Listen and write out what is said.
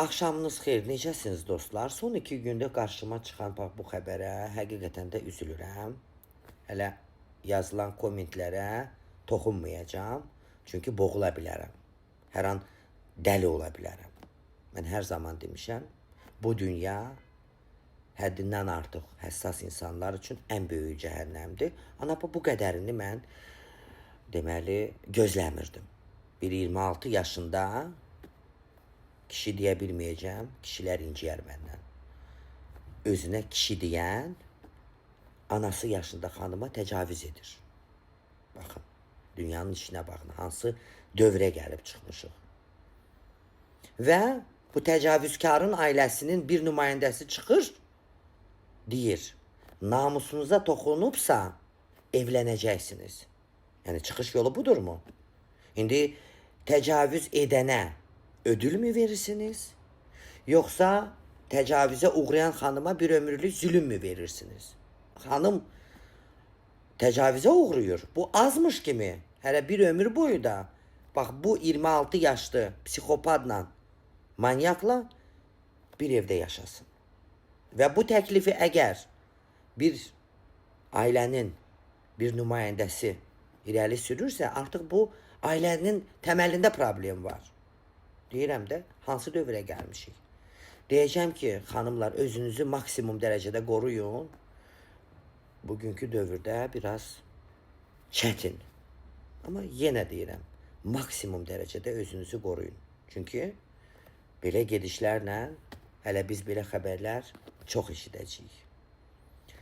Axşamınız xeyir, necəsiniz dostlar? Son 2 gündə qarşıma çıxan bax bu xəbərə həqiqətən də üzülürəm. Hələ yazılan kommentlərə toxunmayacağam. Çünki boğula bilərəm. Hər an dəli ola bilərəm. Mən hər zaman demişəm, bu dünya həddindən artıq həssas insanlar üçün ən böyük cəhənnəmdir. Ana bu qədərini mən deməli gözləmirdim. Bir 26 yaşında kişi deyə bilməyəcəm, kişilər inciyər məndən. Özünə kişi deyən anası yaşında xanıma təcavüz edir. Baxın, dünyanın işinə baxın, hansı dövrə gəlib çıxmışıq. Və bu təcavüzkarın ailəsinin bir nümayəndəsi çıxır, deyir, namusunuza toxunubsa evlənəcəksiniz. Yəni çıxış yolu budurmu? İndi təcavüz edənə ödül mü verirsiniz? Yoxsa təcavüzə uğrayan xanıma bir ömürlük zülüm mü verirsiniz? Xanım təcavüzə uğrayır. Bu azmış kimi. Hələ bir ömür boyu da bax bu 26 yaşlı psixopatla, manyakla bir evdə yaşasın. Və bu təklifi əgər bir ailənin bir nümayəndəsi irəli sürürsə, artıq bu ailənin təməlində problem var. Deyirəm də, hansı dövrə gəlmişik? Deyəcəm ki, xanımlar özünüzü maksimum dərəcədə qoruyun. Bugünkü dövrdə biraz çətin. Amma yenə deyirəm, maksimum dərəcədə özünüzü qoruyun. Çünki belə gedişlərlə hələ biz belə xəbərlər çox eşidəcəyik.